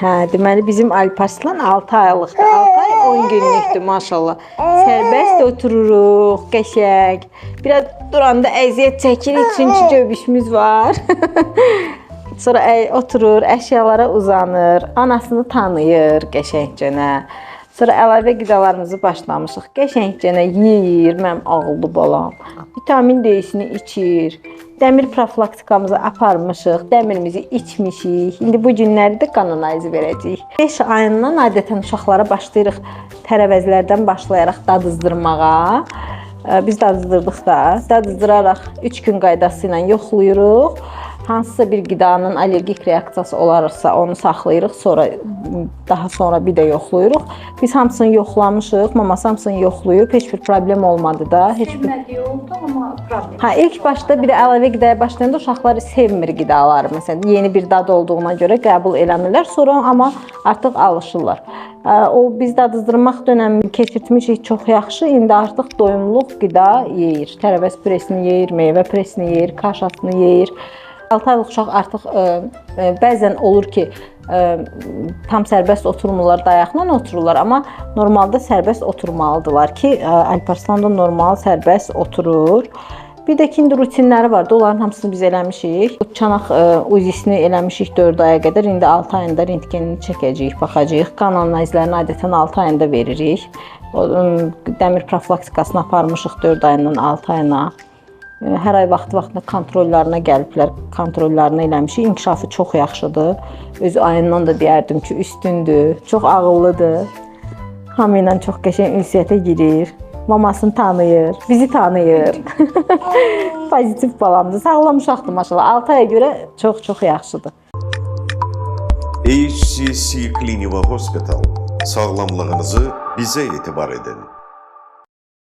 Hə, deməli bizim Alparslan 6 aylıqdır. 6 ay 10 günlükdür maşallah. Sərbəst otururuq, qəşəng. Biraz duranda əziyyət çəkirik çünki göbüşümüz var. Sonra oturur, əşyalara uzanır, anasını tanıyır qəşəngcənə. Sonra əlavə qidalarımızı başlamışıq. Qəşəngcənə yeyir, mənim ağıllı balam. Vitamin D-sini içir. Dəmir profilaktikamızı aparmışıq, dəmirimizi içmişik. İndi bu günləri də qan analizi verəcəyik. 5 ayından adətən uşaqlara başlayırıq tərəvəzlərdən başlayaraq dadızdırmağa. Biz dadızdırdıq da, dadızdıraraq 3 gün qaydası ilə yoxlayırıq. Hansısa bir qidanın allergik reaksiyası olarsa onu saxlayırıq, sonra daha sonra bir də yoxlayırıq. Biz hamısını yoxlamışıq, maması hamısını yoxlayıb, heç bir problem olmadı da, heç bir Sevmədiyi oldu, amma problem. Hə, ilk başda bir də əlavə qidaya başlayanda uşaqlar sevmir qidaları. Məsələn, yeni bir dad olduğuna görə qəbul eləmirlər. Sonra amma artıq alışırlar. O biz dadızdırmaq dönəmi keçirtmişik çox yaxşı. İndi artıq doyumluq qida yeyir. Tərəvəz püresini yeyir, meyvə püresini yeyir, kaşasını yeyir. 6 aylıq uşaq artıq bəzən olur ki, tam sərbəst oturmurlar, dayaqla otururlar, amma normalda sərbəst oturmalıdırlar ki, Alparslan da normal sərbəst oturur. Bir də ki, indi rutinləri vardı, onların hamısını biz eləmişik. Çanaq UZI-sini eləmişik 4 aya qədər, indi 6 ayında rentgenini çəkəcəyik, baxacağıq. Qan analizlərini adətən 6 ayında veririk. O, dəmir profilaktikasını aparmışıq 4 ayından 6 ayına. Hər ay vaxtı-vaxtında kontrollarına gəliblər, kontrollarını eləmişik. İnkişafı çox yaxşıdır. Öz ayından da deyərdim ki, üstündür, çox ağıllıdır. Hamı ilə çox qəşəng ünsiyyətə girir. Mamasını tanıyır, bizi tanıyır. Pozitiv balamdır. Sağlam uşaqdır maşallah. 6 aya görə çox-çox yaxşıdır. HCC Cliniva Hospital. Sağlamlığınızı bize itibar edin.